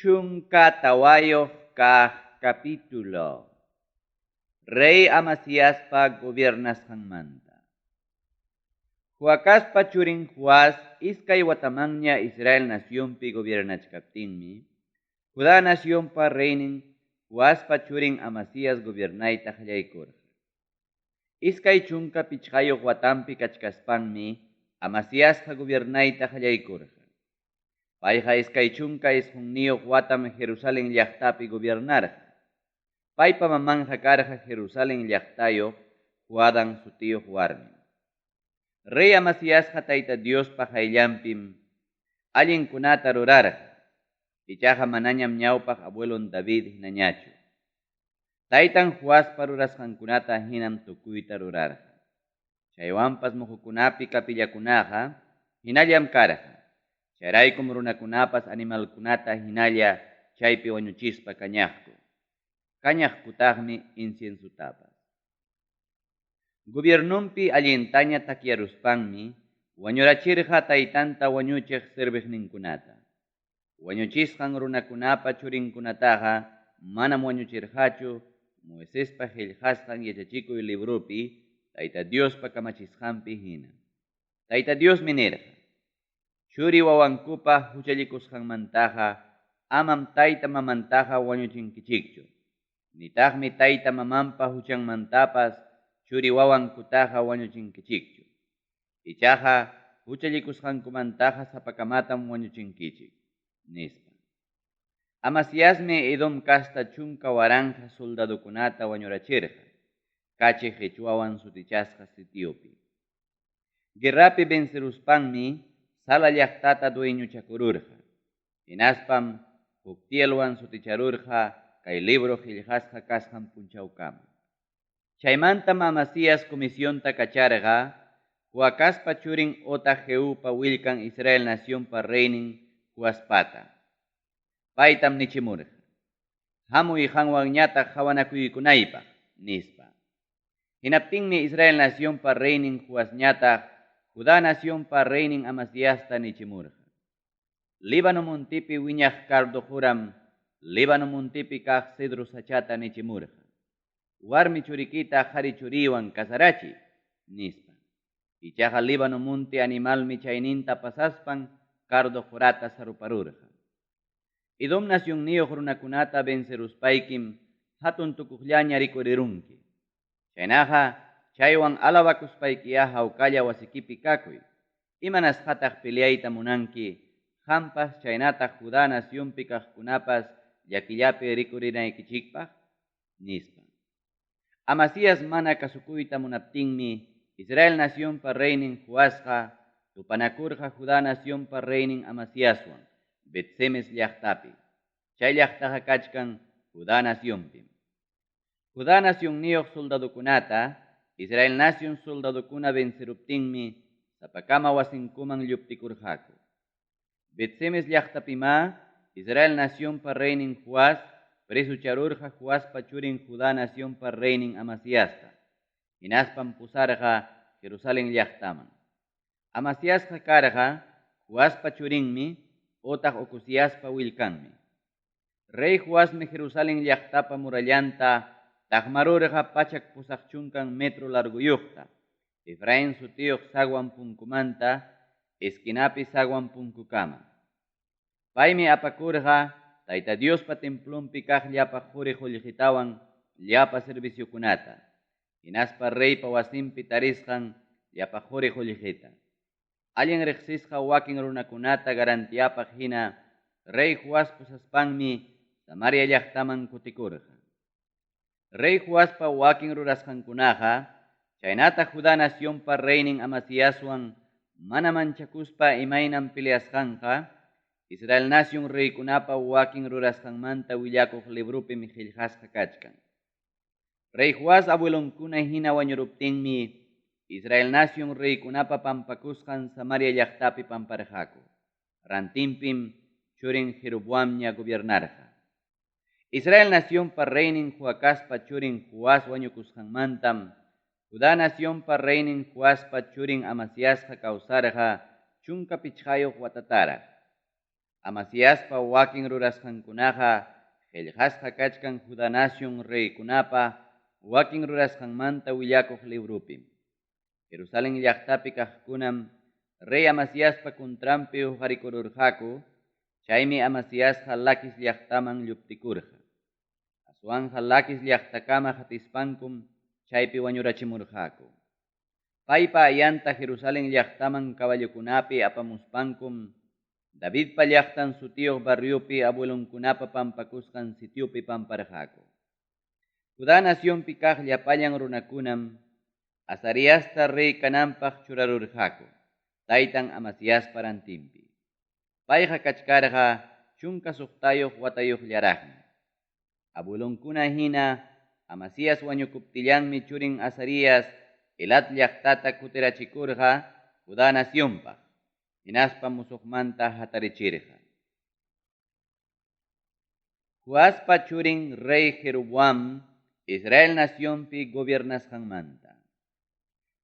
14 kaq capítulo. Rey Amasiaspa gobiernasqanmanta. Joacazpa churin Joás iskay watamanña Israel nacionpi gobiernachkaptinmi, Judá nacionpa reynin Joaspa churin Amasías gobiernayta qallaykurqa. 25 watanpi kachkaspanmi Amasiasqa gobiernayta qallaykurqa. Payqa 29 watam Jerusalén llaqtapi gobiernarqa. Paypa mamanqa karqa Jerusalén llaqtayuq Joadán sutiyuq warmim. Rey Amasiasqa Tayta Diospa qayllanpim allinkunata rurarqa. Ichaqa manañam ñawpaq abuelon David hinañachu. Taytan Joaspa rurasqankunata hinam tukuyta rurarqa. Chaywanpas muhukunapi kapillakunaqa hinallam karqa. Chayraykum runakunapas animalkunata hinalla chaypi wañuchispa kañaqku. Kañaqkutaqmi inciensutapas. Gobiernonpi allintaña takyaruspanmi wañurachirqa taytanta wañuchiq serviqninkunata. Wañuchisqan runakunapa churinkunataqa manam wañuchirqachu Moisespa qillqasqan yachachikuy libropi Tayta Diospa kamachisqanpi hina. Tayta Diosmi nirqa: Churi wawankupa huchallikusqanmantaqa amam tayta mamantaqa wañuchinkichikchu. Nitaqmi tayta mamanpa huchanmantapas churi wawankutaqa wañuchinkichikchu. Ichaqa huchallikusqankumantaqa sapakamatam wañuchinkichik, nispa. Amasiasmi Edom casta 10,000 soldadokunata wañurachirqa, Kachi qichwawan sutichasqa sitiopi. Guerrapi venceruspanmi Sala llaqtata dueñochakururqa. Hinaspam Joctielwan suticharurqa kay libro qillqasqa kasqan punchawkama. Chaymantam Amasías comisionta kacharqa Joacazpa churin otaq Jehupa willkan Israel nacionpa reynin Joaspata. Paytam nichimurqa: Hamuy qanwanñataq qawanakuykunaypaq, nispa. Hinaptinmi Israel nacionpa reynin Joasñataq Judá nacionpa reynin Amasiasta nichimurqa: Líbano montipi wiñaq cardo quram Líbano montipi kaq cedro sachata nichimurqa: Warmi churikita qhari churiwan casarachi, nispa. Ichaqa Líbano monte animalmi chayninta pasaspan cardo qurata saruparurqa. Edom nacionniyuq runakunata venceruspaykim hatun tukuqllaña rikurirunki. Chaynaqa chaywan alabakuspaykiyá hawkalla wasikipi kakuy. Imanasqataq peleayta munanki, qampas chaynataq Judá nacionpi kaqkunapas llakillapi rikurinaykichikpaq, nispa. Amasías mana kasukuyta munaptinmi Israel nacionpa reynin Joasqa tupanakurqa Judá nacionpa reynin Amasiaswan Bet-semes llaqtapi. Chay llaqtaqa kachkan Judá nacionpim. Judá nacionniyuq soldadokunata Israel nacion soldadokuna venceruptinmi sapakama wasinkuman lluptikurqaku. Bet-semes llaqtapimá Israel nacionpa reynin Joás presucharurqa Joaspa churin Judá nacionpa reynin Amasiasta. Hinaspam pusarqa Jerusalén llaqtaman. Amasiasqa karqa Joaspa churinmi otaq Ocosiaspa willkanmi. Rey Joasmi Jerusalén llaqtapa murallanta taqmarurqa 180 metro larguyuqta, Efraín sutiyuq sagwan punkumanta esquinapi sagwan punkukama. Paymi apakurqa Tayta Diospa templonpi kaq llapa quri qullqitawan llapa serviciokunata, hinaspa reypa wasinpi tarisqan llapa quri qullqita. Allin riqsisqa wakin runakunata garantiapaq hina rey Joás pusaspanmi Samaria llaqtaman kutikurqa. Rey Joaspa wakin rurasqankunaqa chaynataq Judá nacionpa reynin Amasiaswan mana manchakuspa imaynam peleasqanqa Israel nacion reykunapa wakin rurasqanmanta willakuq librupim qillqasqa kachkan. Rey Joás abuelonkuna hina wañuruptinmi Israel nacion reykunapa pampakusqan Samaria llaqtapi pamparqaku. Rantinpim churin Jeroboamña gobiernarqa. Israel nacionpa reynin Joacazpa churin Joás wañukusqanmantam Judá nacionpa reynin Joaspa churin Amasiasqa kawsarqa 15 watataraq. Amasiaspa wakin rurasqankunaqa qellqasqa kachkan Judá nacion reykunapa wakin rurasqanmanta willakuq librupim. Jerusalén llaqtapi kaqkunam rey Amasiaspa contranpi huqarikururqaku, chaymi Amasiasqa Laquis llaqtaman lluptikurqa. Aswanqa Laquis llaqtakama qatispankum chaypi wañurachimurqaku. Paypa ayanta Jerusalén llaqtaman caballokunapi apamuspankum Davidpa llaqtan sutiyuq barriopi abuelonkunapa pampakusqan sitiopi pamparqaku. Judá nacionpi kaq llapallan runakunam Azariasta rey kananpaq churarurqaku, taytan Amasiaspa rantinpi. Payqa kachkarqa 16 watayuqllaraqmi. Abuelonkuna hina Amasías wañukuptillanmi churin Azarías Elat llaqtata kutirachikurqa Judá nacionpaq, hinaspa musuqmanta hatarichirqa. Joaspa churin rey Jeroboam Israel nacionpi gobiernasqanmanta.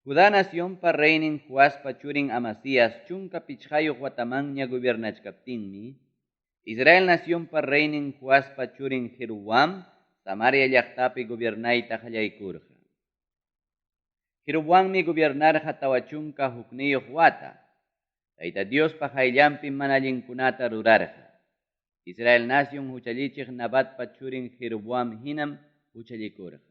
Judá nacionpa reynin Joaspa churin Amasías 15 watamanña gobiernachkaptinmi, Israel nacionpa reynin Joaspa churin Jeroboam Samaria llaqtapi gobiernayta qallaykurqa. Jeroboammi gobiernarqa 41 wata. Tayta Diospa qayllanpi mana allinkunata rurarqa. Israel nacion huchallichiq Nabatpa churin Jeroboam hinam huchallikurqa.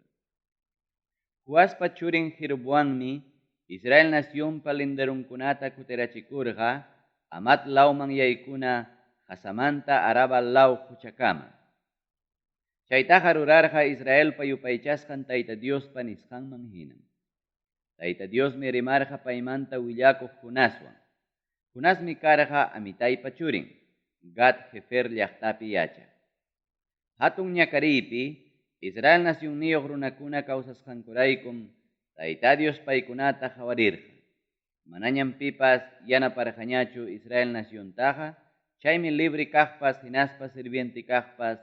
Joaspa churin Jeroboammi Israel nacionpa linderunkunata kutirachikurqa Amat lawman yaykuna Hasamanta Araba law huchakama. Chaytaqa rurarqa Israelpa yupaychasqan Tayta Diospa nisqanman hinam. Tayta Diosmi rimarqa paymanta willakuq Jonaswan. Jonasmi karqa Amitaypa churin, Gad Hefer llaqtapi yachaq. Hatun ñakariypi Israel nacionniyuq runakuna kawsasqankuraykum Tayta Dios paykunata qawarirqa. Manañam pipas yanaparqañachu Israel naciontaqa, chaymi libre kaqpas hinaspa sirviente kaqpas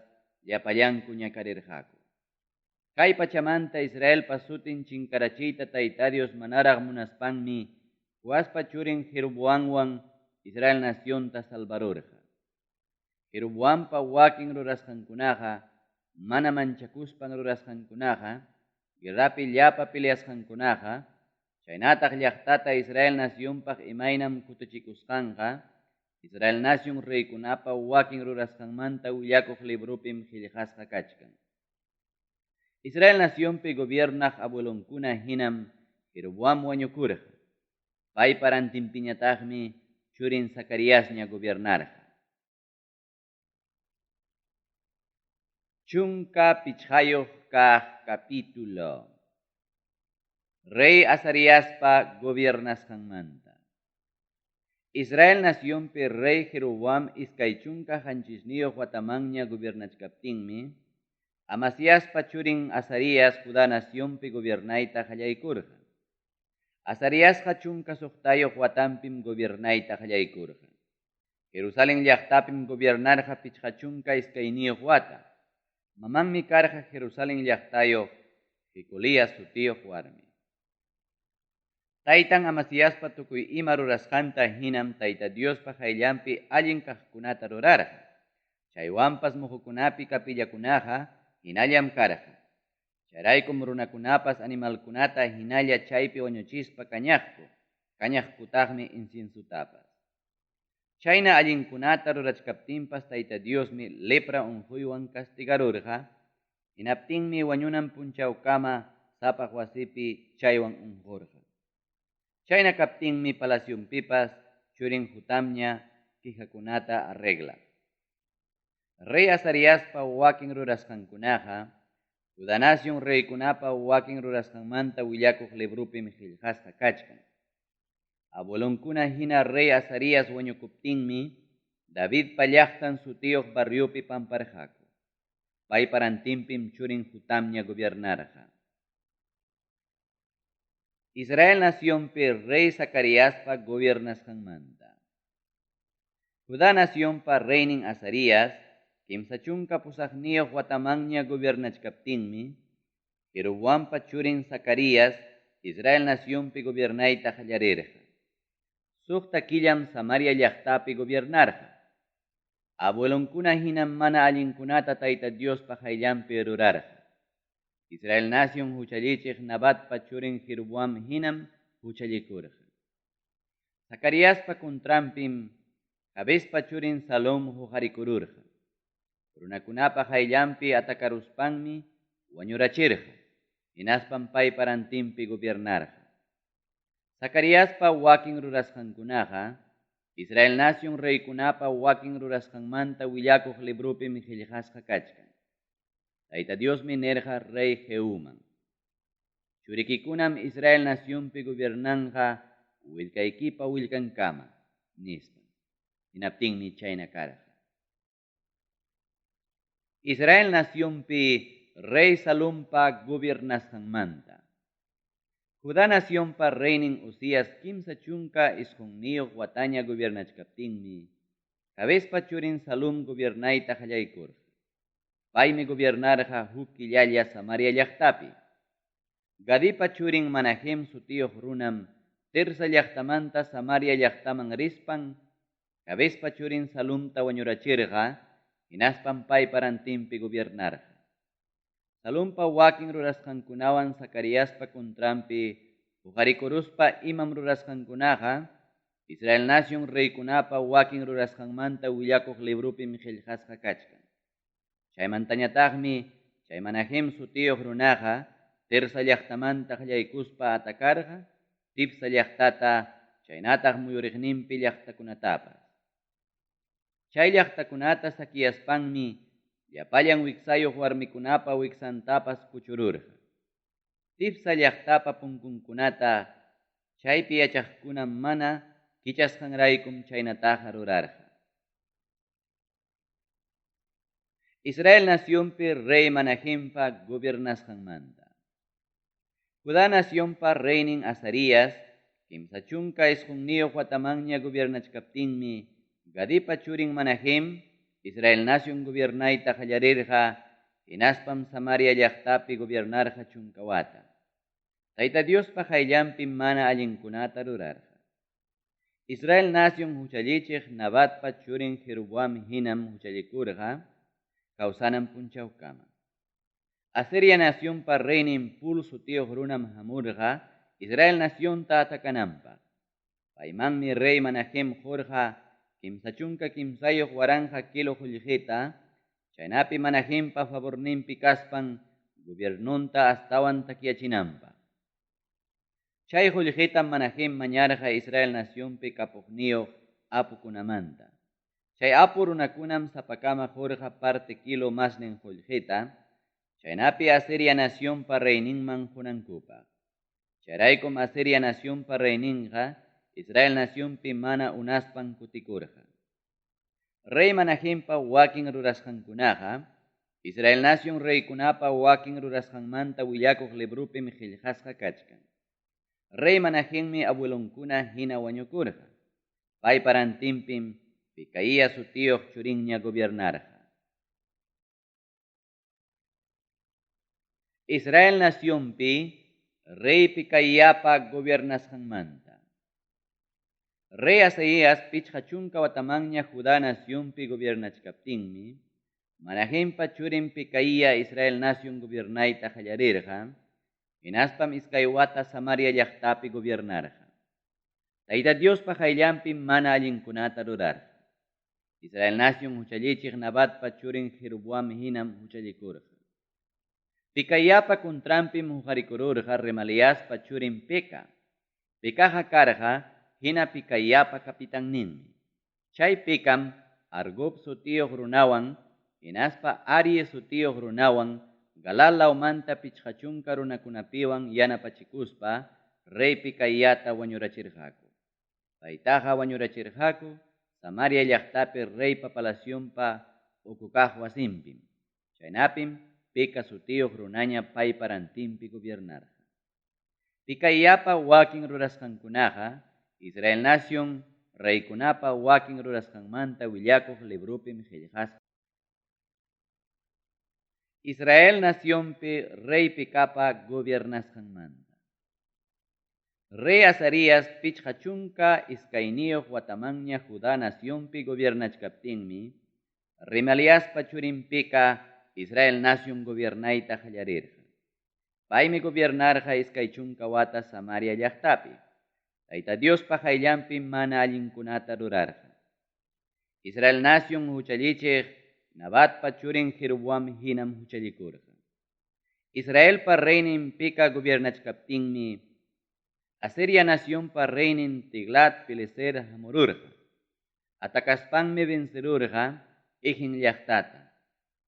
llapallanku ñakarirqaku. Kay pachamanta Israelpa sutin chinkarachiyta Tayta Dios manaraq munaspanmi Joaspa churin Jeroboamwan Israel nacionta salvarurqa. Jeroboampa wakin rurasqankunaqa, mana manchakuspan rurasqankunaqa, guerrapi llapa peleasqankunaqa, chaynataq llaqtata Israel nacionpaq imaynam kutichikusqanqa, Israel nacion reykunapa wakin rurasqanmanta willakuq librupim qillqasqa kachkan. Israel nacionpi gobiernaq abuelonkuna hinam Jeroboam wañukurqa. Paypa rantinpiñataqmi churin Zacariasña gobiernarqa. 15 kaq capítulo. Rey Azariaspa gobiernasqanmanta. Israel nacionpi rey Jeroboam 27 watamanña gobiernachkaptinmi, Amasiaspa churin Azarías Judá nacionpi gobiernayta qallaykurqa. Azariasqa 16 watanpim gobiernayta qallaykurqa. Jerusalén llaqtapim gobiernarqa 52 wata. Mamanmi karqa Jerusalén llaqtayuq Jecolías sutiyuq warmi. Taytan Amasiaspa tukuy ima rurasqanta hinam Tayta Diospa qayllanpi allin kaqkunata rurarqa. Chaywanpas muhukunapi kapillakunaqa hinallam karqa. Chayraykum runakunapas animalkunata hinalla chaypi wañuchispa kañaqku, kañaqkutaqmi inciensutapas. Chayna allinkunata rurachkaptinpas Tayta Diosmi lepra unquywan castigarurqa, hinaptinmi wañunan punchawkama sapaq wasipi chaywan unqurqa. Chayna kaptinmi palacionpipas churin Jotamña quijakunata arregla. Rey Azariaspa wakin rurasqankunaqa, Judá nacion reykunapa wakin rurasqanmanta willakuq librupim qillqasqa kachkan. Abuelonkuna hina rey Azarías wañukuptinmi, Davidpa llaqtan sutiyuq barriopi pamparqaku. Paypa rantinpim churin Jotamña gobiernarqa. Israel nacionpi rey Zacariaspa gobiernasqanmanta. Judá nacionpa reynin Azarías, 38 watamanña gobiernachkaptinmi, Jeroboampa churin Zacarías Israel nacionpi gobiernayta qallarirqa. 6 killam Samaria llaqtapi gobiernarqa. Abuelonkuna hinam mana allinkunata Tayta Diospa qayllanpi rurarqa. Israel nacion huchallichiq Nabatpa churin Jeroboam hinam huchallikurqa. Zacariaspa contranpim Jabespa churin Salom huqarikururqa. Runakunapa qayllanpi atacaruspanmi wañurachirqa, hinaspam paypa rantinpi gobiernarqa. Zacariaspa wakin rurasqankunaqa Israel nacion reykunapa wakin rurasqanmanta willakuq libropim qillqasqa kachkan. Tayta Diosmi nirqa rey Jehuman: Churikikunam Israel nacionpi gobiernanqa willkaykipa willkankama, nispa. Hinaptinmi chayna karqa. Israel nacionpi rey Salumpa gobiernasqanmanta. Judá nacionpa reynin Uzías 39 wataña gobiernachkaptinmi, Jabespa churin Salum gobiernayta qallaykurqa. Paymi gobiernarqa huk killalla Samaria llaqtapi. Gadipa churin Manahem sutiyuq runam Tirsa llaqtamanta Samaria llaqtaman rispan, Jabespa churin Salumta wañurachirqa, hinaspam paypa rantinpi gobiernarqa. Salumpa wakin rurasqankunawan Zacariaspa contranpi huqarikuruspa imam rurasqankunaqa Israel nacion reykunapa wakin rurasqanmanta willakuq libropim qillqasqa kachkan. Chaymantañataqmi chay Manahem sutiyuq runaqa Tirsa llaqtamanta qallaykuspa atacarqa Tipsa llaqtata chaynataq muyuriqninpi llaqtakunatapas. Chay llaqtakunata saqueaspanmi llapallan wiksayuq warmikunapa wiksantapas kuchururqa. Tifsa llaqtapa punkunkunata chaypi yachaqkuna mana kichasqanraykum chaynataqa rurarqa. Israel nacionpi rey Manahempa gobiernasqanmanta. Judá nacionpa reynin Azarías 39 watamanña gobiernachkaptinmi Gadipa churin Manahem Israel nacion gobiernayta qallarirqa, hinaspam Samaria llaqtapi gobiernarqa 10 wata. Tayta Diospa qayllanpi mana allinkunata rurarqa. Israel nacion huchallichiq Nabatpa churin Jeroboam hinam huchallikurqa kawsanan punchawkama. Asiria nacionpa reynin Pul sutiyuq runam hamurqa Israel nacionta atakananpaq. Paymanmi rey Manahem qurqa 33,000 kilo qullqita, chaynapi Manahempa favorninpi kaspan gobiernonta astawan takyachinanpaq. Chay qullqitam Manahem mañarqa Israel nacionpi kapuqniyuq apukunamanta. Chay apu runakunam sapakama qurqa parte kilo masnin qullqita, chaynapi Asiria nacionpa reyninman qunankupaq. Chayraykum Asiria nacionpa reyninqa Israel nacionpi mana unaspan kutikurqa. Rey Manahempa wakin rurasqankunaqa Israel nacion reykunapa wakin rurasqanmanta willakuq libropim qillqasqa kachkan. Rey Manahemmi abuelonkuna hina wañukurqa. Paypa rantinpim Picaía sutiyuq churinña gobiernarqa. Israel nacionpi rey Picaíapa gobiernasqanmanta. Rey Azaías 50 watamanña Judá nacionpi gobiernachkaptinmi, Manahempa churin Picaía Israel nacion gobiernayta qallarirqa, hinaspam 2 wata Samaria llaqtapi gobiernarqa. Tayta Diospa qayllanpi mana allinkunata rurarqa. Israel nacion huchallichiq Nabatpa churin Jeroboam hinam huchallikurqa. Picayapa contranpim huqarikururqa Remaliaspa churin Peka. Pekaqa karqa hina Picayapa capitanninmi. Chay Pekam Argob sutiyuq runawan hinaspa Arie sutiyuq runawan Galal lawmanta 50 runakunapiwan yanapachikuspa rey Picayata wañurachirqaku. Paytaqa wañurachirqaku Samaria llaqtapi reypa palacionpa ukukaq wasinpim. Chaynapim Peka sutiyuq runaña paypa rantinpi gobiernarqa. Picayapa wakin rurasqankunaqa Israel nacion reykunapa wakin rurasqanmanta willakuq libropim qillqasqa. Israel nacionpi rey Pekapa gobiernasqanmanta. Rey Azarías 52 watamanña Judá nacionpi gobiernachkaptinmi, Remaliaspa churin Peka Israel nacion gobiernayta qallarirqa. Paymi gobiernarqa 20 wata Samaria llaqtapi. Tayta Diospa qayllanpi mana allinkunata rurarqa. Israel nacion huchallichiq Nabatpa churin Jeroboam hinam huchallikurqa. Israelpa reynin Peka gobiernachkaptinmi Asiria nacionpa reynin Tiglat Pileser hamururqa. Atacaspanmi vencerurqa Ijin llaqtata,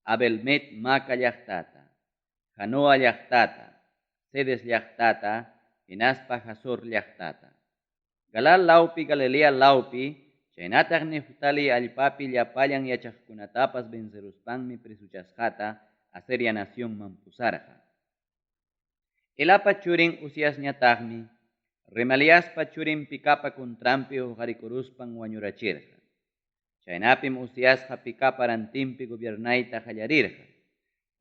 Abelmet Maca llaqtata, Janoa llaqtata, Cedes llaqtata, hinaspa Hazor llaqtata. Galal lawpi Galilea lawpi, chaynataq Neftali allpapi llapallan yachaqkunatapas venceruspanmi presuchasqata Asiria nacionman pusarqa. Elapa churin Uziasñataqmi Remaliaspa churin Pekapa contranpi huqarikuruspan wañurachirqa. Chaynapim Uziasqa Pekapa rantinpi gobiernayta qallarirqa.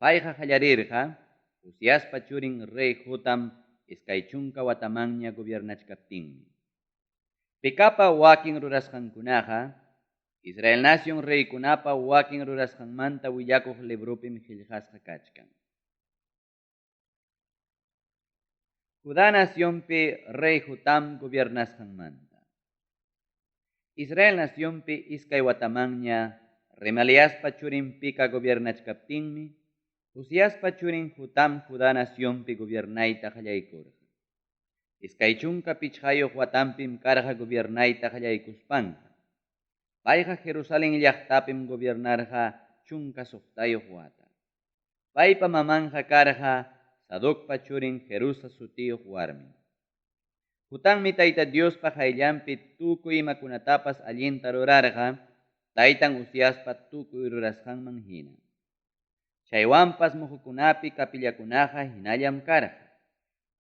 Payqa qallarirqa Uziaspa churin rey Jotam 20 watamanña gobiernachkaptinmi. Pekapa wakin rurasqankunaqa Israel nacion reykunapa wakin rurasqanmanta willakuq librupim qillqasqa kachkan. Judá nacionpi rey Jotam gobiernasqanmanta. Israel nacionpi 2 watamanña Remaliaspa churin Peka gobiernachkaptinmi Uziaspa churin Jotam Judá nacionpi gobiernayta qallaykurqa. 25 watanpim karqa gobiernayta qallaykuspanqa. Payqa Jerusalén llaqtapim gobiernarqa 16 wata. Paypa mamanja karqa Sadocpa churin Jerusa sutiyuq warmi. Jotammi Tayta Diospa qayllanpi tukuy imakunatapas allinta rurarqa, taytan Uziaspa tukuy rurasqanman hina. Chaywanpas muhukunapi kapillakunaqa hinallam karqa.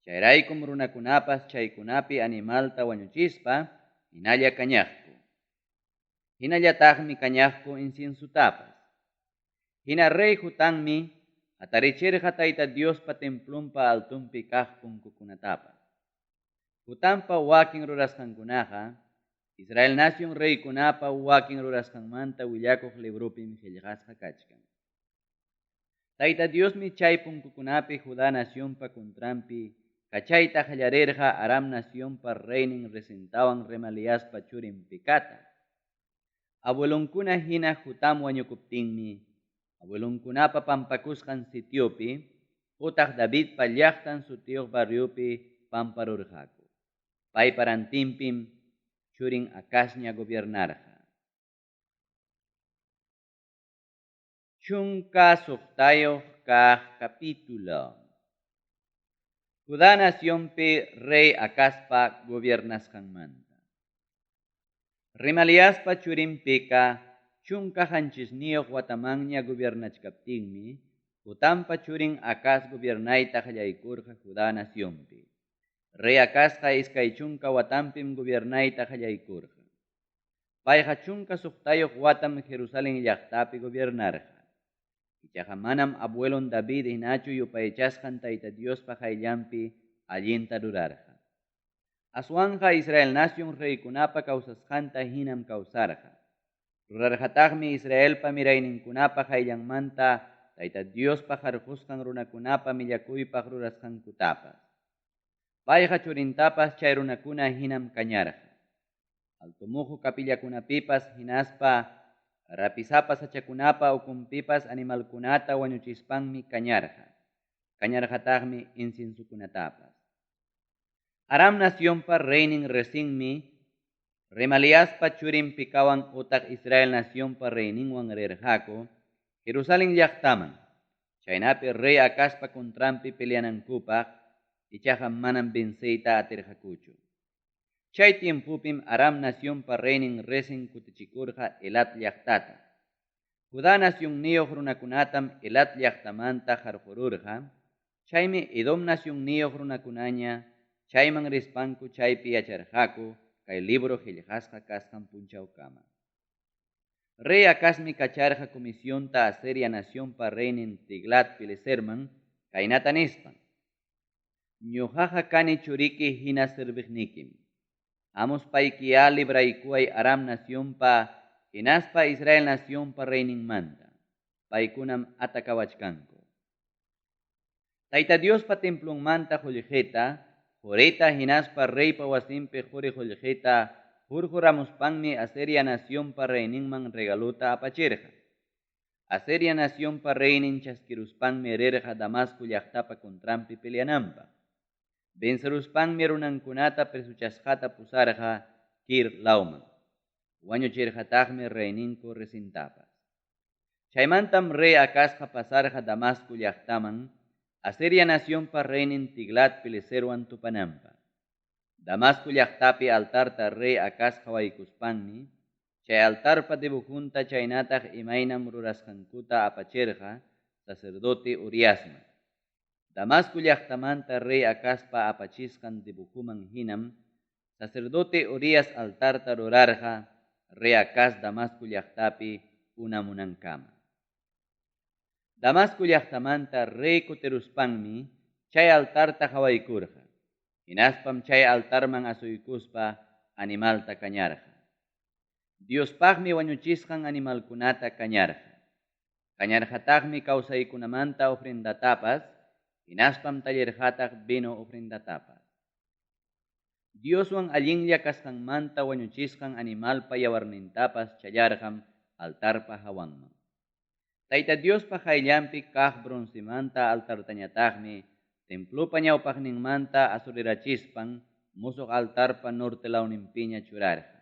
Chayraykum runakunapas chaykunapi animalta wañuchispa hinalla kañaqku. Hinallataqmi kañaqku inciensutapas. Hina rey Jotammi hatarichirqa Tayta Diospa templonpa altunpi kaq punkukunatapas. Jotampa wakin rurasqankunaqa Israel nacion reykunapa wakin rurasqanmanta willakuq librupim qillqasqa kachkan. Tayta Diosmi chay punkukunapi Judá nacionpa contranpi kachayta qallarirqa Aram nacionpa reynin Rezintawan Remaliaspa churin Pekata. Abuelonkuna hina Jotam wañukuptinmi abuelonkunapa pampakusqan sitiopi utaq Davidpa llaqtan sutiyuq barriopi pamparurqaku. Paypa rantinpim churin Acazña gobiernarqa. 16 kaq capítulo. Judá nacionpi rey Acazpa gobiernasqanmanta. Remaliaspa churin Peka 17 watamanña gobiernachkaptinmi Jotampa churin Acaz gobiernayta qallaykurqa Judá nacionpi. Rey Acazqa 20 watanpim gobiernayta qallaykurqa. Payqa 16 watam Jerusalén llaqtapi gobiernarqa. Ichaqa manam abuelon David hinachu yupaychasqan Tayta Diospa qayllanpi allinta rurarqa. Aswanqa Israel nacion reykunapa kawsasqanta hinam kawsarqa. Rurarqataqmi Israelpa mirayninkunapa qayllanmanta Tayta Diospa harqusqan runakunapa millakuypaq rurasqankutapas. Payqa churintapas chay runakuna hinam kañarqa. Altumuhu kapillakunapipas hinaspa rapisapa sachakunapa ukunpipas animalkunata wañuchispanmi kañarqa. Kañarqataqmi inciensukunatapas. Aram nacionpa reynin Rezinmi Remaliaspa churin Pekawan utaq Israel nacionpa reyninwan rirqaku Jerusalén llaqtaman. Chaynapi rey Acazpa contranpi peleanankupaq ichaqa manam venceyta atirqakuchu. Chay tiempopim Aram nacionpa reynin Rezin kutichikurqa Elat llaqtata. Judá nacionniyuq runakunatam Elat llaqtamanta harqururqa. Chaymi Edom nacionniyuq runakunaña chayman rispanku chaypi yacharqaku kay libro qillqasqa kasqan punchawkama. Rey Acazmi kacharqa comisionta Asiria nacionpa reynin Tiglat Pileserman kaynata nispan: Ñuqaqa kani churiki hina serviqnikim. Amuspaykiya libraykuway Aram nacionpa hinaspa Israel nacionpa reyninmanta. Paykunam atacawachkanku. Tayta Diospa templonmanta qollqeta, qorita hinaspa reypa wasinpi qori qollqeta hurquramuspanmi Asiria nacionpa reyninman regalota apachirqa. Asiria nacionpa reynin chaskiruspanmi rirqa Damasco llaqtapa contranpi peleananpaq. Venceruspanmi runankunata presochasqata pusarqa Kir lawman. Wañuchirqataqmi reyninku Rezintapas. Chaymantam rey Acazqa pasarqa Damasco llaqtaman, Asiria nacionpa reynin Tiglat-pileserwan tupananpaq. Damasco llaqtapi altarta rey Acaz qawaykuspanmi, chay altarpa dibujunta chaynataq imaynam rurasqankuta apachirqa sacerdote Uriasman. Damasco llaqtamanta rey Acazpa apachisqan dibujuman hinam sacerdote Urias altarta rurarqa rey Acaz Damasco llaqtapi unamunankama. Damasco llaqtamanta rey kutiruspanmi chay altarta qawaykurqa. Hinaspam chay altarman asuykuspa animalta kañarqa. Diospaqmi wañuchisqan animalkunata kañarqa. Kañarqataqmi kawsaykunamanta ofrendatapas, hinaspam tallirqataq vino ofrendatapas. Dioswan allinlla kasqanmanta wañuchisqan animalpa yawarnintapas challarqam altarpa hawanman. Tayta Diospa qayllanpi kaq broncemanta altartañataqmi templopa ñawpaqninmanta asurirachispan musuq altarpa norte lawninpiña churarqa.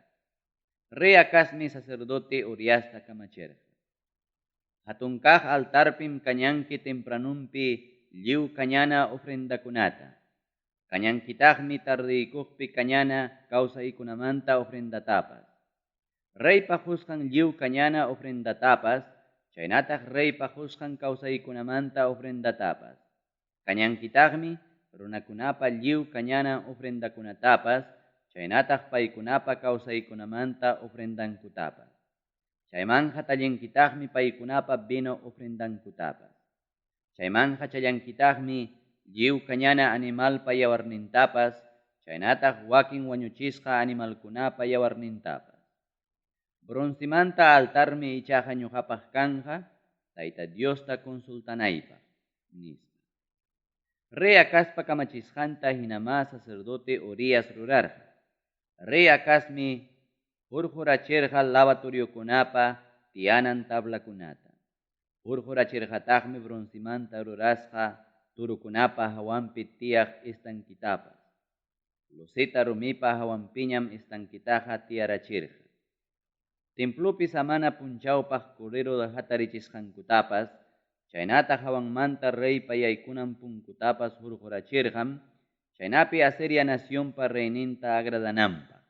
Rey Acazmi sacerdote Uriasta kamachirqa. Hatun kaq altarpim kañanki tempranunpi lliw kañana ofrendakunata. Kañankitaqmi tardeykuqpi kañana kawsaykunamanta ofrendatapas. Reypa qusqan lliw kañana ofrendatapas, chaynataq reypa qusqan kawsaykunamanta ofrendatapas. Kañankitaqmi runakunapa lliw kañana ofrendakunatapas, chaynataq paykunapa kawsaykunamanta ofrendankutapas. Chaymanqa tallinkitaqmi paykunapa vino ofrendankutapas. Chaymanqa challankitaqmi lliw kañana animalpa yawarnintapas, chaynataq wakin wañuchisqa animalkunapa yawarnintapas. Broncemanta altarmi ichaqa ñuqapaq kanqa, Tayta Diosta consultanaypaq, nispa. Rey Acazpa kamachisqanta hinamá sacerdote Urias rurarqa. Rey Acazmi hurqurachirqa lavatoriokunapa tiyanan tablakunata. Hurqurachirqataqmi broncemanta rurasqa turukunapa hawanpi tiyaq estanquitapas. Loseta rumipa hawanpiñam estanquitaqa tiyarachirqa. Templopi samana punchawpaq correro hatarichisqankutapas, chaynataq hawanmanta reypa yaykunan punkutapas hurqurachirqam, chaynapi Asiria nacionpa reyninta agradananpaq.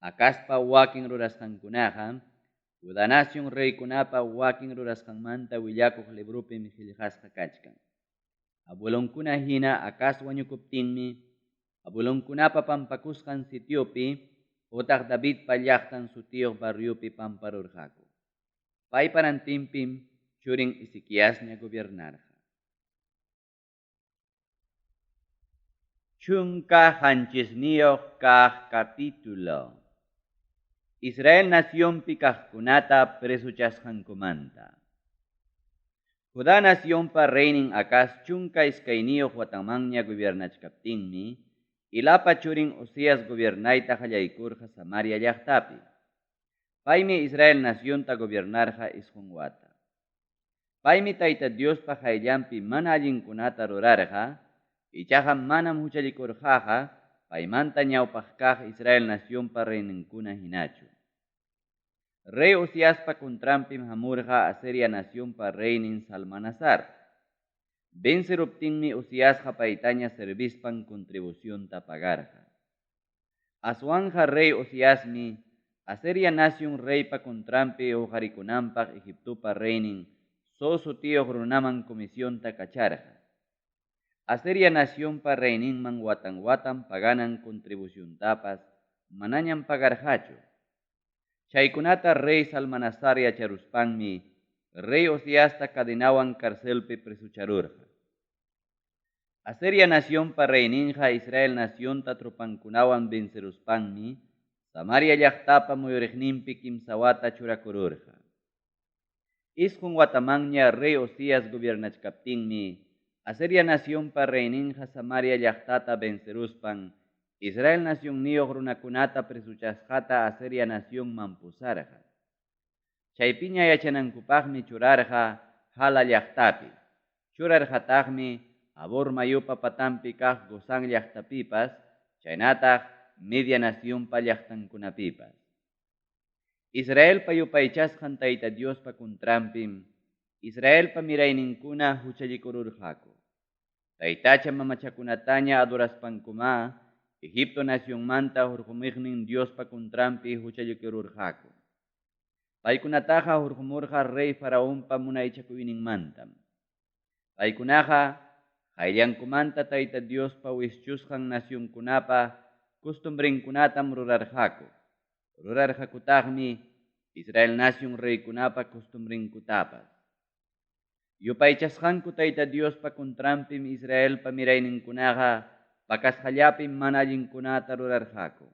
Acazpa wakin rurasqankunaqa, Judá nacion reykunapa wakin rurasqanmanta willakuq librupim qillqasqa kachkan. Abuelonkuna hina Acaz wañukuptinmi, abuelonkunapa pampakusqan sitiopi, otaq Davidpa llaqtan sutiyuq barriopi pamparurqaku. Paypa rantinpim churin Ezequiasña gobiernarqa. 17 kaq capítulo. Israel nacionpi kaqkunata presochasqankumanta. Judá nacionpa reynin Acaz 12 watanmanña gobiernachkaptinmi, Ilapa churin Ozías gobiernayta qallaykurqa Samaria llaqtapi. Paymi Israel nacionta gobiernarqa 9 wata. Paymi Tayta Diospa qayllanpi mana allinkunata rurarqa, ichaqa manam huchallikurqaqa paymanta ñawpaq kaq Israel nacionpa reyninkuna hinachu. Rey Oziaspa contranpim hamurqa Asiria nacionpa reynin Salmanasar. Venceruptinmi Oziasqa paytaña servispan contribucionta pagarqa. Aswanja rey Oziasmi Asiria nacion reypa contranpi uqarikunanpaq Egiptopa reynin So sutiyuq runaman comisionta kacharqa. Asiria nacionpa reyninman watan watan paganan contribuciontapas manañam pagarqachu. Chaykunata rey Salmanasar yacharuspanmi rey Oziasta cadenawan carcelpi presucharurqa. Asiria nacionpa reyninqa Israel nacionta tropankunawan venceruspanmi Samaria llaqtapa muyuriqninpi 3 wata churakururqa. 9 watamanña rey Ozías gobiernachkaptinmi, Asiria nacionpa reyninqa Samaria llaqtata venceruspan Israel nacionniyuq runakunata presochasqata Asiria nacionman pusarqa. Chaypiña yachanankupaqmi churarqa Hala llaqtapi. Churarqataqmi Habor mayupa patanpi kaq Gozán llaqtapipas, chaynataq Media nacionpa llaqtankunapipas. Israelpa yupaychasqan Tayta Diospa contranpim Israelpa mirayninkuna huchallikururqaku. Taytacha mamachakunataña adoraspankumá Egipto nacionmanta hurqumuqnin Diospa contranpi huchallikururqaku. Paykunataqa hurqumurqa rey Faraonpa munaychakuyninmantam. Paykunaqa qayllankumanta Tayta Diospa wischusqan nacionkunapa costumbrenkunatam rurarqaku. Rurarqakutaqmi Israel nacion reykunapa costumbrenkutapas. Yupaychasqanku Tayta Diospa contranpim Israelpa mirayninkunaqa pakasqallapim mana allinkunata rurarqaku.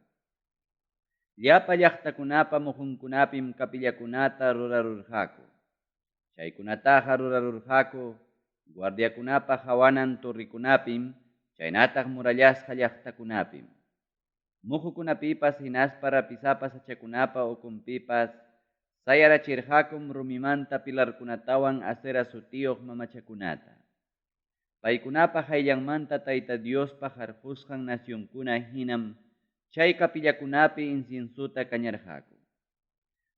Llapa llaqtakunapa muhunkunapim capillakunata rurarurqaku. Chaykunataqa rurarurqaku guardiakunapa hawanan torrikunapim, chaynataq murallasqa llaqtakunapim. Muhukunapipas hinaspa rapisapa sachakunapa ukunpipas sayarachirqakum rumimanta pilarkunatawan Asera sutiyuq mamachakunata. Paykunapa hayllanmanta Tayta Diospa harqusqan nacionkuna hinam chay capillakunapi inciensuta kañarqaku.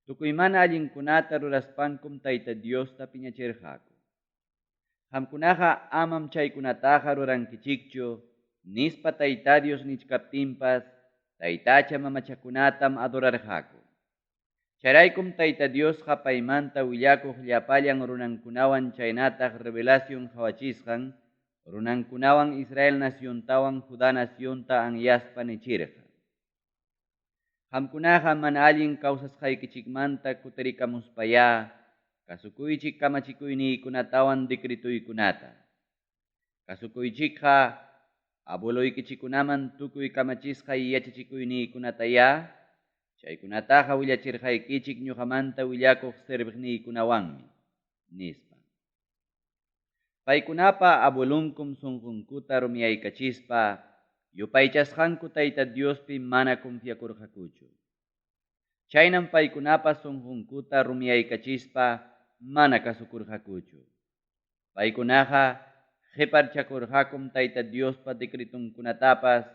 Tukuy mana allinkunata ruraspankum Tayta Diosta piñachirqaku. Qamkunaqa amam chaykunataqa rurankichikchu, nispa Tayta Dios nichkaptinpas Taytacha mamachakunatam adorarqaku. Chayraykum Tayta Diosqa paymanta willakuq llapallan runankunawan chaynataq revelación qhawachisqan runankunawan Israel naciontawan Judá nacionta anyaspa nichirqa. Qamkunaqa mana allin kawsasqaykichikmanta kutirikamuspayá kasukuychik kamachikuyniykunatawan decretuykunata. Kasukuychikqa abueloykichikunaman tukuy kamachisqay yachachikuyniykunatayá, chaykunataqa willachirqaykichik ñuqamanta willakuq serviqniykunawanmi, nispa. Paykunapa abuelunkum sunqunkuta rumiyaykachispa yupaychasqanku Tayta Diospi mana confiakurqakuchu. Chaynam paykunapa sunqunkuta rumiyaykachispa mana kasukurqakuchu. Paykunaqa qiparchakurqakum Tayta Diospa decretunkunatapas,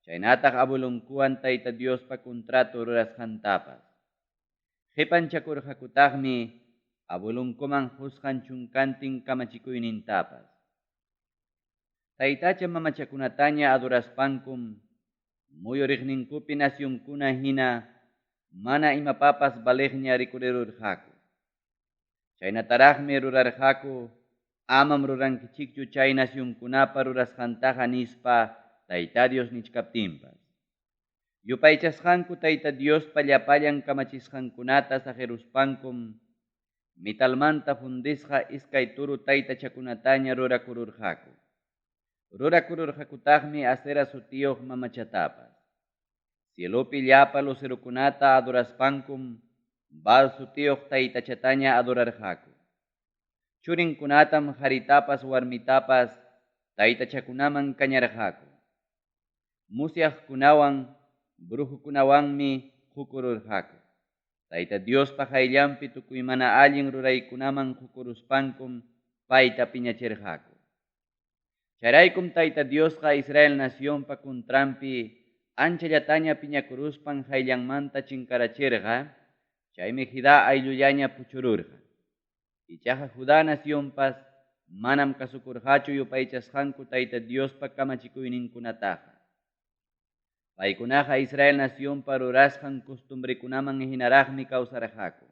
chaynataq abuelunkuwan Tayta Diospa contrato rurasqantapas. Qipanchakurqakutaqmi abuelunkuman qusqan chunkantin kamachikuynintapas. Taytacha mamachakunataña adoraspankum muyuriqninkupi nacionkuna hina mana imapapas valiqña rikurirurqaku. Chaynataraqmi rurarqaku amam rurankichikchu chay nacionkunapa rurasqantaqa nispa Tayta Dios nichkaptinpas. Yupaychasqanku Tayta Diospa llapallan kamachisqankunata saqiruspankum metalmanta fundisqa iskay turu taytachakunataña rurakururqaku. Rurakururqakutaqmi Asera sutiyuq mamachatapas. Cielopi llapa lucerokunata adoraspankum Baal sutiyuq taytachataña adorarqaku. Churinkunatam haritapas warmitapas taytachakunaman kañarqaku. Musyaqkunawan brujukunawanmi qukururqaku. Tayta Diospa hayllanpi tukuy mana allin ruraykunaman qukuruspankum payta piñachirqaku. Chayraykum Tayta Diosqa Israel nacionpa contranpi anchallataña piñakuruspan hayllanmanta chinkarachirqa, chaymi Judá ayllullaña puchururqa. Ichaqa Judá nacionpas manam kasukurqachu yupaychasqanku Tayta Diospa kamachikuyninkunataqa. Paykunaqa Israel nacionpa rurasqan costumbrekunaman hinaraqmi kawsarqaku.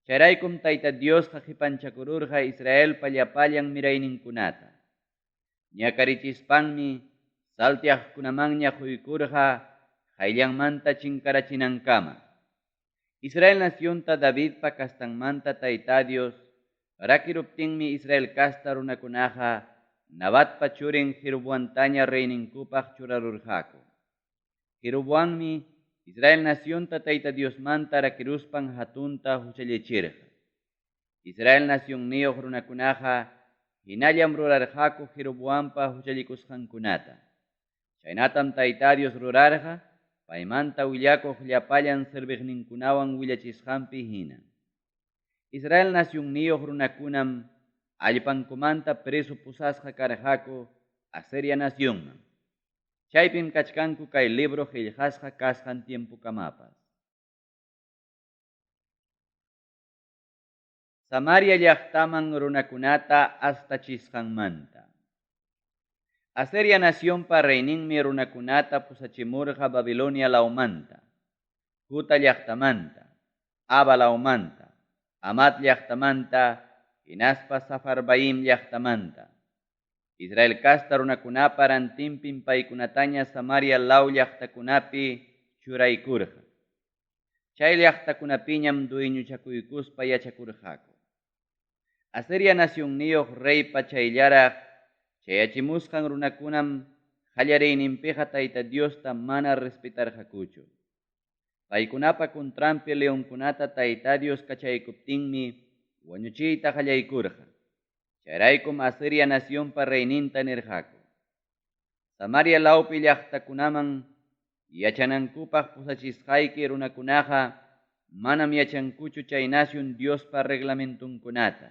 Chayraykum Tayta Diosqa qipanchakururqa Israelpa llapallan mirayninkunata. Ñakarichispanmi saltiaqkunamanña quykurqa hayllanmanta chinkarachinankama. Israel nacionta Davidpa kastanmanta Tayta Dios rakiruptinmi Israel kasta runakunaqa Nabatpa churin Jeroboamtaña reyninkupaq churarurqaku. Jeroboammi Israel nacionta Tayta Diosmanta rakiruspan hatunta huchallichirqa. Israel nacionniyuq runakunaqa hinallam rurarqaku Jeroboampa huchallikusqankunata. Chaynatam Tayta Dios rurarqa paymanta willakuq llapallan serviqninkunawan willachisqanpi hina. Israel nacionniyuq runakunam allpankumanta preso pusasqa karqaku Asiria nacionman. Chaypim kachkanku kay libro qillqasqa kasqan tiempokamapas. Samaria llaqtaman runakunata astachisqanmanta. Asiria nacionpa reyninmi runakunata pusachimurqa Babilonia lawmanta, Juta llaqtamanta, Ava lawmanta, Amat llaqtamanta, hinaspa Safarbaim llaqtamanta. Israel casta runakunapa rantinpim paykunataña Samaria law llaqtakunapi churaykurqa. Chay llaqtakunapiñam dueñochakuykuspa yachakurqaku. Asiria nacionniyuq reypa chayllaraq chayachimusqan runakunam qallariyninpiqa Tayta Diosta mana respetarqakuchu. Paykunapa contranpi leonkunata Tayta Dios kachaykuptinmi wañuchiyta qallaykurqa. Chayraykum Asiria nacionpa reyninta nirqaku. Samaria lawpi llaqtakunaman yachanankupaq pusachisqayki runakunaqa manam yachankuchu chay nacion Diospa reglamentunkunata.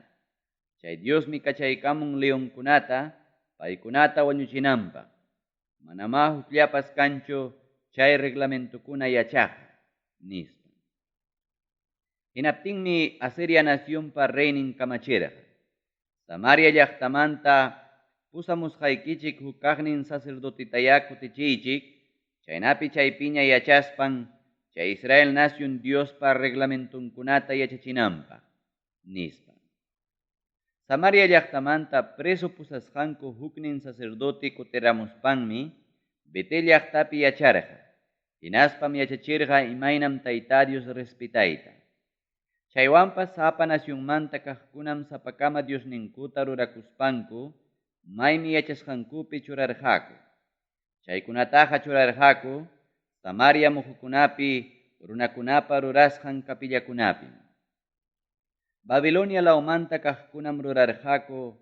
Chay Diosmi kachaykamun leonkunata paykunata wañuchinanpaq. Manamá hukllapas kanchu chay reglamentukuna yachaqqa, nispa. Hinaptinmi Asiria nacionpa reynin kamachirqa. Samaria llaqtamanta pusamusqaykichik huk kaqnin sacerdotitayá kutichiychik, chaynapi chaypiña yachaspan chay Israel nacion Diospa reglamentunkunata yachachinanpaq, nispa. Samaria llaqtamanta preso pusasqanku huknin sacerdote kutiramuspanmi Betel llaqtapi yacharqa, hinaspam yachachirqa imaynam Tayta Dios respetayta. Chaywanpas sapa nacionmanta kaqkunam sapakama Diosninkuta rurakuspanku maymi yachasqankupi churarqaku. Chaykunataqa churarqaku Samaria muhukunapi runakunapa rurasqan kapillakunapim. Babilonia lawmanta kaqkunam rurarqaku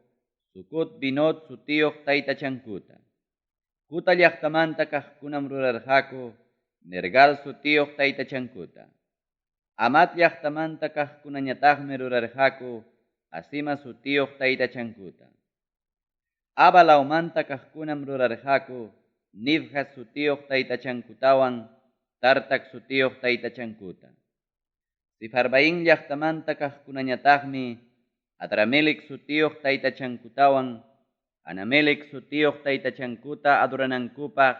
Sucot Binot sutiyuq taytachankuta. Kuta llaqtamanta kaqkunam rurarqaku Nergal sutiyuq taytachankuta. Amat llaqtamanta kaqkunañataqmi rurarqaku Asima sutiyuq taytachankuta. Ava lawmanta kaqkunam rurarqaku Nibhaz sutiyuq taytachankutawan Tartak sutiyuq taytachankuta. Sifarbaín llaqtamanta kaqkunañataqmi Adramelec sutiyuq taytachankutawan Anamelec sutiyuq taytachankuta adoranankupaq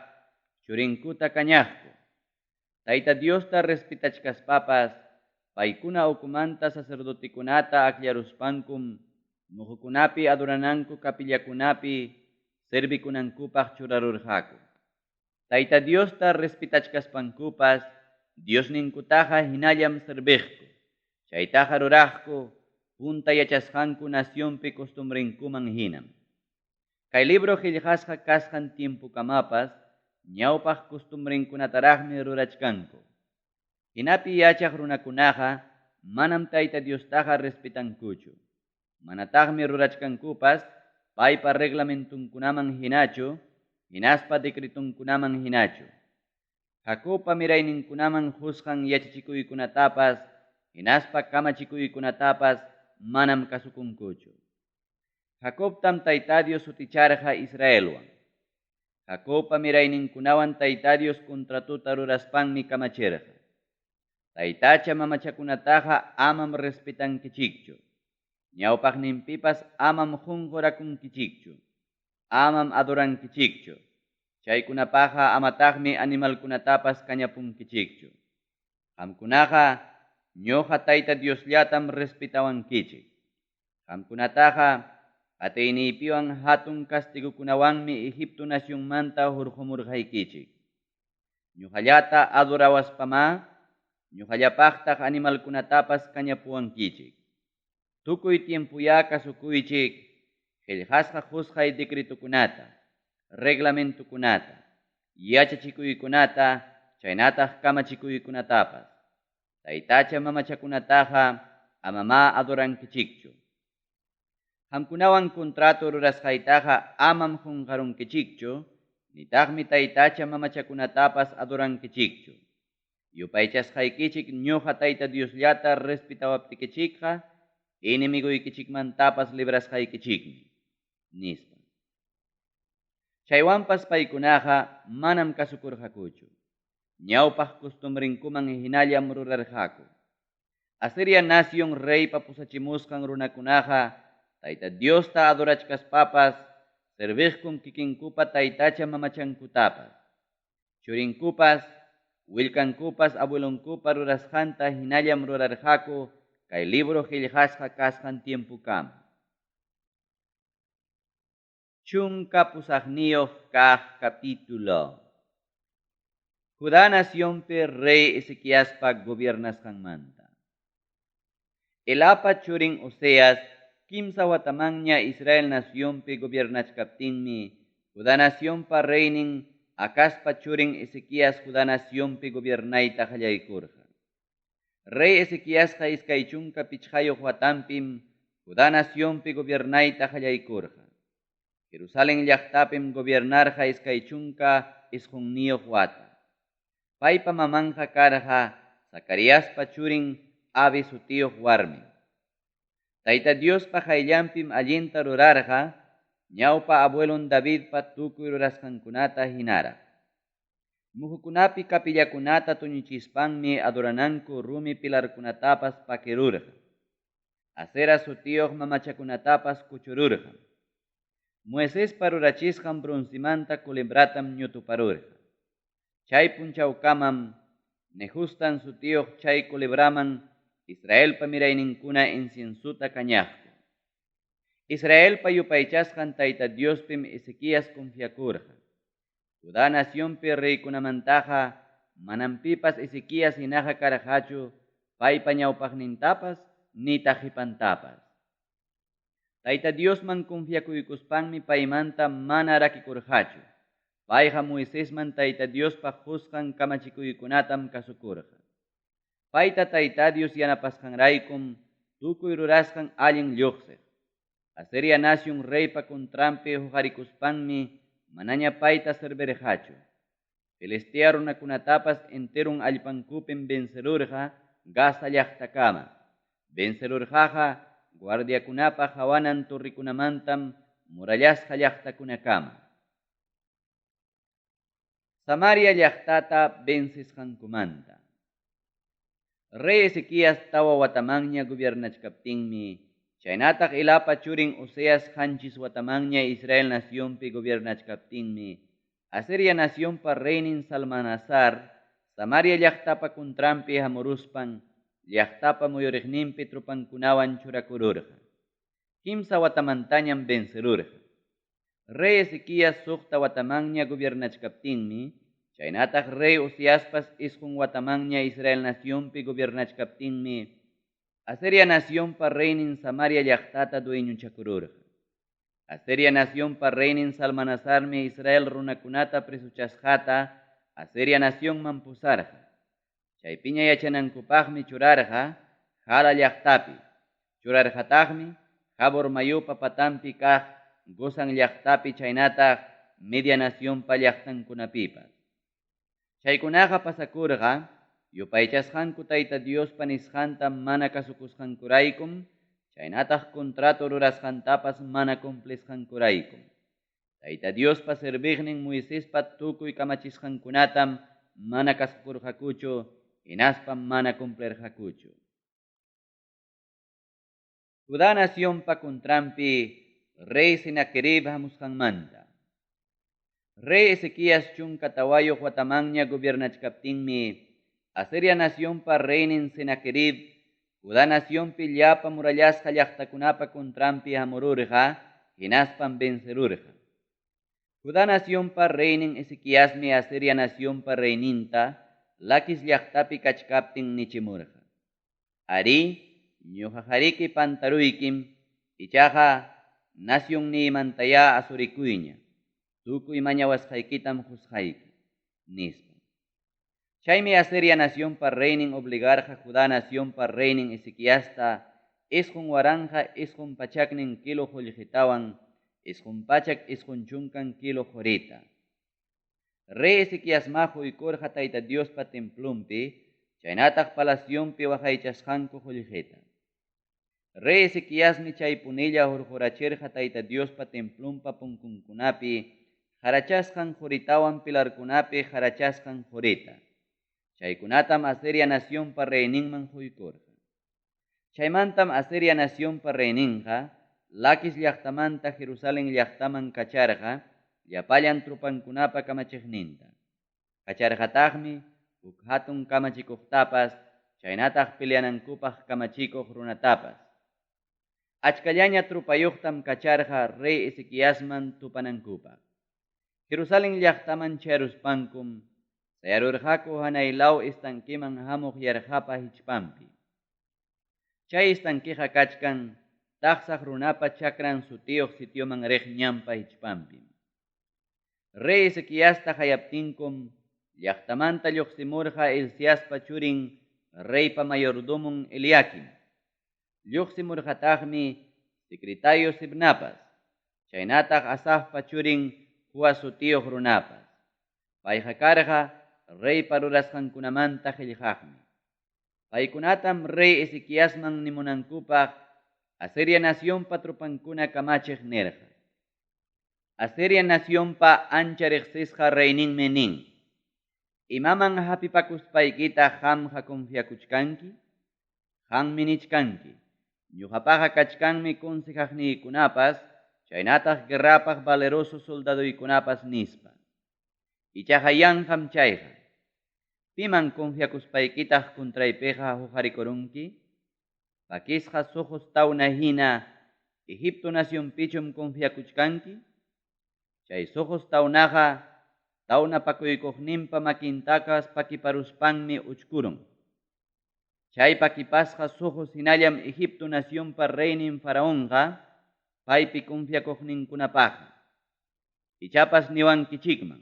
churinkuta kañaqku. Tayta Diosta respetachkaspapas paykuna ukumanta sacerdotekunata akllaruspankum muhukunapi adorananku kapillakunapi servikunankupaq churarurqaku. Tayta Diosta respetachkaspankupas Diosninkutaqa hinallam serviqku. Chaytaqa ruraqku punta yachasqanku nacionpi costumbrenkuman hinam. Kay libro qillqasqa kasqan tiempokamapas ñawpaq costumbrenkunataraqmi rurachkanku. Hinapi yachaq runakunaqa manam Tayta Diostaqa respetankuchu. Manataqmi rurachkankupas paypa reglamentunkunaman hinachu, hinaspa decretunkunaman hinachu. Jacobpa mirayninkunaman qusqan yachachikuykunatapas, hinaspa kamachikuykunatapas manam kasukunkuchu. Jacobtam Tayta Dios suticharqa Israelwan. Jacobpa mirayninkunawan Tayta Dios contratuta ruraspanmi kamachirqa. Taytacha mamachakunataqa amam respetankichikchu. Ñawpaqninpipas amam qunqurakunkichikchu. Amam adorankichikchu. Chaykunapaqa amataqmi animalkunatapas kañapunkichikchu. Qamkunaqa ñuqa Tayta Diosllatam respetawankichik. Qamkunataqa atiyniypiwan hatun castigukunawanmi Egipto nacionmanta hurqumurqaykichik. Ñuqallata adorawaspamá ñuqallapaqtaq animalkunatapas kañapuwankichik. Tukuy tiempuyá kasukuychik qillqasqa qusqay decretukunata, reglamentukunata, yachachikuykunata chaynataq kamachikuykunatapas. Taytacha-mamachakunataqa amamá adorankichikchu. Qamkunawan contrato rurasqaytaqa amam qunqarunkichikchu, nitaqmi taytacha-mamachakunatapas adorankichikchu. Yupaychasqaykichik ñuqa Tayta Diosllata respetawaptikichikqa enemigoykichikmantapas librasqaykichikmi, nispa. Chaywanpas paykunaqa manam kasukurqakuchu. Ñawpaq costumbrenkuman hinallam rurarqaku. Asiria nacion reypa pusachimusqan runakunaqa Tayta Diosta adorachkaspapas serviqkum kikinkupa taytacha-mamachankutapas. Churinkupas, willkankupas abuelonkupa rurasqanta hinallam rurarqaku kay libro qellqasqa kasqan tiempokama. 18 kaq capítulo. Judá nacionpi rey Ezequiaspa gobiernasqanmanta. Elapa churin Oseas kimsa watamanña Israel nacionpi gobiernachkaptinmi Judá nacionpa reynin Acazpa churin Ezequías Judá nacionpi gobiernayta qallaykurqa. Rey Ezequiasqa 25 watanpim Judá nacionpi gobiernayta qallaykurqa. Jerusalén llaqtapim gobiernarqa 29 wata. Paypa mamanqa karqa Zacariaspa churin Abi sutiyuq warmi. Tayta Diospa qayllanpim allinta rurarqa ñawpa abuelon Davidpa tukuy rurasqankunata hinaraq. Muhukunapi capillakunata tuñichispanmi adorananku rumi pilarkunatapas pakirurqa. Asera sutiyuq mamachakunatapas kuchururqa. Moisespa rurachisqan broncemanta culebratam ñutuparurqa. Chay punchawkamam Nehustan sutiyuq chay culebraman Israelpa mirayninkuna inciensuta kañaqku. Israelpa yupaychasqan Tayta Diospim Ezequías confiakurqa. Judá nacionpi reykunamantaqa manam pipas Ezequías hinaqa karqachu paypa ñawpaqnintapas nitaq qipantapas. Tayta Diosman confiakuykuspanmi paymanta mana rakikurqachu. Payqa Moisesman Tayta Diospa qusqan kamachikuykunatam kasukurqa. Payta Tayta Dios yanapasqanraykum tukuy rurasqan allin lluqsiq. Asiria nacion reypa contranpi huqarikuspanmi manaña payta servirqachu. Filistea runakunatapas enterun allpankupim vencerurqa Gaza llaqtakama. Vencerurqaqa guardiakunapa hawanan torrikunamantam murallasqa llaqtakunakama. Samaria llaqtata vencisqankumanta. Rey Ezequías 4 watamanña gobiernachkaptinmi, chaynataq Elapa churin Oseas 7 watamanña Israel nacionpi gobiernachkaptinmi, Asiria nacionpa reynin Salmanasar, Samaria llaqtapa contranpi hamuruspan, llaqtapa muyuriqninpi tropankunawan churakururqa. 3 watamantañam vencerurqa. Rey Ezequías 6 watamanña gobiernachkaptinmi, chaynataq rey Oseaspas 9 watamanña Israel nacionpi gobiernachkaptinmi, Asiria nacionpa reynin Samaria llaqtata dueñochakururqa. Asiria nacionpa reynin Salmanasarmi Israel runakunata presochasqata Asiria nacionman pusarqa. Chaypiña yachanankupaqmi churarqa Jala llaqtapi. Churarqataqmi Jabor mayupa patanpi kaq Gozan llaqtapi chaynataq Media nacionpa llaqtankunapipas. Chaykunaqa pasakurqa yupaychasqanku Tayta Diospa nisqanta mana kasukusqankuraykum, chaynataq contrato rurasqantapas mana cumplisqankuraykum. Tayta Diospa serviqnin Moisespa tukuy kamachisqankunatam mana kasukurqakuchu, hinaspa mana cumplirqakuchu. Judá nacionpa contranpi rey Senaquerib hamusqanmanta. Rey Ezequías 14 watamanña gobiernachkaptinmi, Asiria nacionpa reynin Senaquerib, Judá nacionpi llapa murallasqa llaqtakunapa contranpi hamururqa, hinaspan vencerurqa. Judá nacionpa reynin Ezequiasmi Asiria nacionpa reyninta Laquis llaqtapi kachkaptin nichimurqa. Ari, ñuqajariki pantaruykim, ichaqa nacionniymantaya asurikuyña, tukuy mañawasqaykitam qusqayki, nispa. Chaymi Asiria nacionpa reynin obligarqa Judá nacionpa reynin Ezequiasta 9900 kilo qollqetawan 990 kilo qorita. Rey Ezequiasmá qoykurqa Tayta Diospa templonpi chaynataq palacionpi waqaychasqanku qollqeta. Rey Ezequiasmi chaypunilla hurqurachirqa Tayta Diospa templonpa punkunkunapi qarachasqan qoritawan pilarkunapi qarachasqan qorita. Chaykunatam Asiria nacionpa reyninman qoykurqa. Chaymantam Asiria nacionpa reyninqa Laquis llaqtamanta Jerusalen llaqtaman kacharqa llapallan tropankunapa kamachiqninta. Kacharqataqmi huk hatun kamachikuqtapas chaynataq peleanankupaq kamachikuq runatapas. Achkallaña tropayuqtam kacharqa rey Ezequiasman tupanankupaq. Jerusalen llaqtaman chayaruspankum sayarurqaku hanay law estanqueman hamuq yarqapa hichpanpi. Chay estanqueqa kachkan taqsaq runapa chakran sutiyuq sitioman riq ñanpa hichpanpim. Rey Ezequiasta qayaptinkum llaqtamanta lluqsimurqa Hilciaspa churin reypa mayordomon Eliaquim. Lluqsimurqataqmi secretario Sebnapas, chaynataq Asafpa churin Joa sutiyuq runapas. Payqa karqa reypa rurasqankunamanta qellqaqmi. Paykunatam rey Ezequiasman nimunankupaq Asiria nacionpa tropankuna kamachiq nirqa: Asiria nacionpa ancha riqsisqa reyninmi nin: Imaman hapipakuspaykitaq qamqa confiakuchkanki? Qanmi nichkanki: Ñoqapaqa kachkanmi consejaqniykunapas chaynataq guerrapaq valeroso soldadoykunapas nispa. Ichaqa yanqam chayqa. Piman confiakuspaykitaq contraypiqa huqarikurunki? Pakisqa soqos tawna hina Egipto nacionpichum confiakuchkanki? Chay soqos tawnaqa tawna pakuykuqninpa makintakas pakiparuspanmi uchkurun. Chay pakipasqa soqos hinallam Egipto nacionpa reynin Faraonqa paypi confiakuqninkunapaqqa. Ichapas niwankichikman: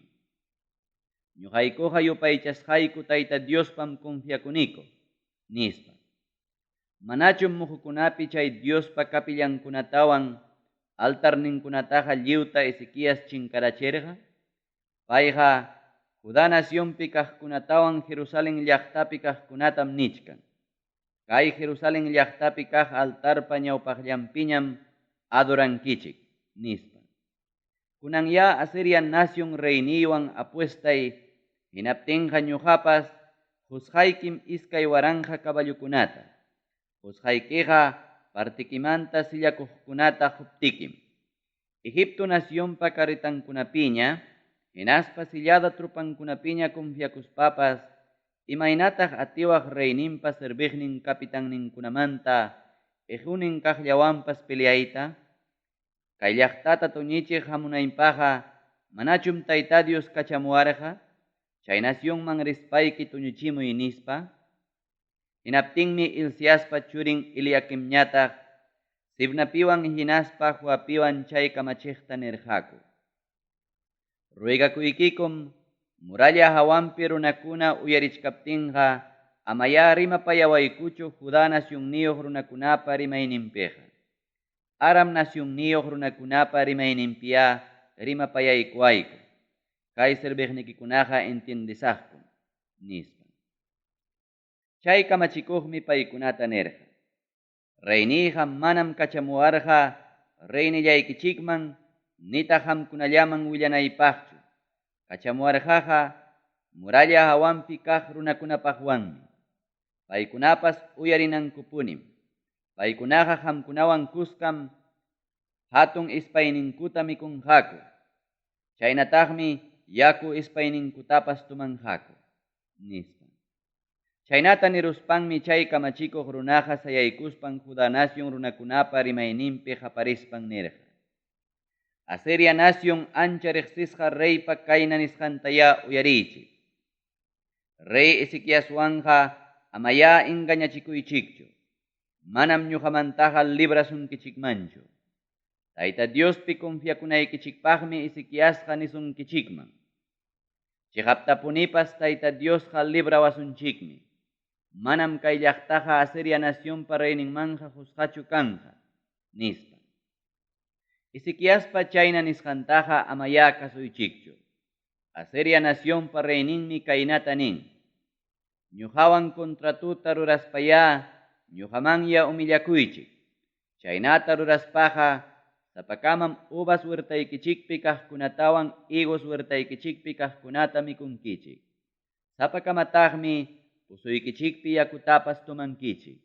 Ñoqaykuqa yupaychasqayku Tayta Diospam confiakuniku, nispa. Manachum muqukunapi chay Diospa capillankunatawan altarninkunataqa lliwta Ezequías chinkarachirqa? Payqa Judá nacionpi kaqkunatawan Jerusalen llaqtapi kaqkunatam nichkan: Kay Jerusalen llaqtapi kaq altarpa ñawpaqllanpiñam adorankichik, nispa. Kunanyá Asiria nacion reyniywan apuestay, hinaptinqa ñoqapas qosqaykim 2000 caballokunata. Qosqaykiqa partikimanta sillakuqkunata qoptikim. Egipto nacionpa carretankunapiña hinaspa sillada tropankunapiña confiakuspapas, imaynataq atiwaq reyninpa serviqnin capitanninkunamanta ejunin kaqllawanpas peleayta? Kay llaqtata tuñichiq hamunaypaqqa manachum Tayta Dios kachamuwarqa, chay nacionman rispayki tuñichimuy nispa? Hinaptinmi Hilciaspa churin Eliaquimñataq Sebnapiwan hinaspa Joapiwan chay kamachiqta nirqaku: Ruegakuykikum muralla hawanpi runakuna uyarichkaptinqa amayá rimapayawaykuchu Judá nacionniyuq runakunapa rimayninpiqa. Aram nacionniyuq runakunapa rimayninpiyá rimapayaykuwayku. Kay serviqnikikunaqa entiendesaqkum, nispa. Chay kamachikuqmi paykunata nirqa: Reyniyqa manam kachamuwarqa reynillaykichikman nitaq qamkunallaman willanaypaqchu. Kachamuwarqaqa muralla hawanpi kaq runakunapaqwanmi. Paykunapas uyarinankupunim. Paykunaqa qamkunawan kuskam hatun ispayninkuta mikunqaku. Chaynataqmi yaku ispayninkutapas tomanqaku, nispa. Chaynata niruspanmi chay kamachikuq runaqa sayaykuspan Judá nacion runakunapa rimayninpi qaparispan nirqa: Asiria nacion ancha riqsisqa reypa kayna nisqantayá uyariychik. Rey Ezequiaswanqa amayá engañachikuychikchu. Manam ñoqamantaqa librasunkichikmanchu. Tayta Diospi confiakunaykichikpaqmi Ezequiasqa nisunkichikman. Cheqaptapunipas Tayta Diosqa librawasunchikmi. Manam kay llaqtaqa Asiria nacionpa reyninmanqa qosqachu kanqa, nispa. Ezequiaspa chayna nisqantaqa amayá kasuychikchu. Asiria nacionpa reyninmi kaynata nin: Ñoqawan contratota ruraspayá ñoqamanya humillakuychik. Chaynata ruraspaqa sapakamam uvas huertaykichikpi kaqkunatawan higos huertaykichikpi kaqkunata mikunkichik. Sapakamataqmi puzuykichikpi yakutapas tomankichik.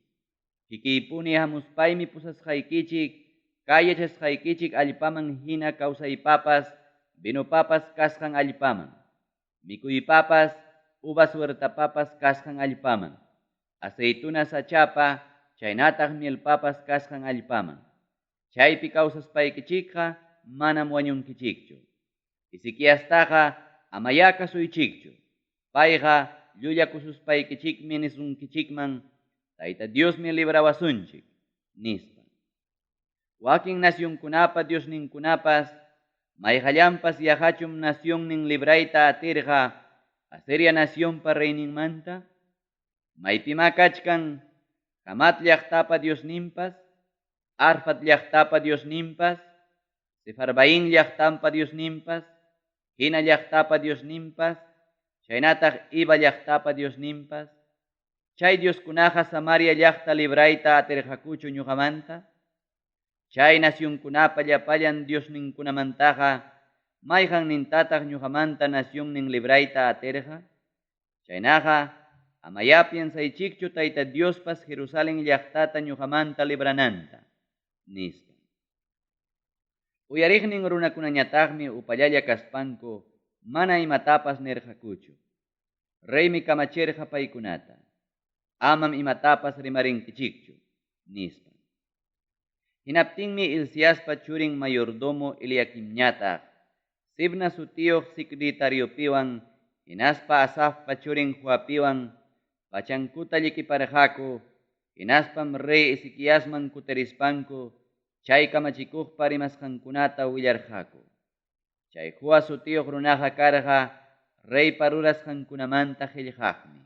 Kikiypuni hamuspaymi pusasqaykichik, kay yachasqaykichik allpaman hina kawsaypapas, vinopapas kasqan allpaman, mikuypapas, uvas huertapapas kasqan allpaman, aceituna sachapa, chaynataq mielpapas kasqan allpaman. Chaypi kawsaspaykichikqa manam wañunkichikchu. Ezequiastaqa amayá kasuychikchu. Payqa llullakususpaykichikmi nisunkichikman, Tayta Diosmi librawasunchik, nispa. Wakin nacionkunapa diosninkunapas, mayqallanpas yaqachum nacionnin librayta atirqa Asiria nacionpa reyninmanta? Maypimá kachkan Hamat llaqtapa diosninpas, Arfad llaqtapa diosninpas, Sefarvaín llaqtampa diosninpas, Hena llaqtapa diosninpas, chaynataq Iva llaqtapa diosninpas? Chay dioskunaqa Samaria llaqta librayta atirqakuchu ñuqamanta? Chay nacionkunapa llapallan diosninkunamantaqa mayqannintataq ñuqamanta nacionnin librayta atirqa? Chaynaqa amayá piensaychikchu Tayta Diospas Jerusalén llaqtata ñuqamanta librananta, nispa. Uyariqnin runakunañataqmi upallalla kaspanku mana imatapas nirqakuchu. Reymi kamachirqa paykunata: Amam imatapas rimarinkichikchu, nispa. Hinaptinmi Hilciaspa churin mayordomo Eliaquimñataq, Sibna sutiyuq secretariopiwan hinaspa Asafpa churin Joapiwan pachankuta llikiparqaku, hinaspam rey Ezequiasman kutirispanku chay kamachikuqpa rimasqankunata willarqaku. Chay Joa sutiyuq runaqa karqa reypa rurasqankunamanta qellqaqmi.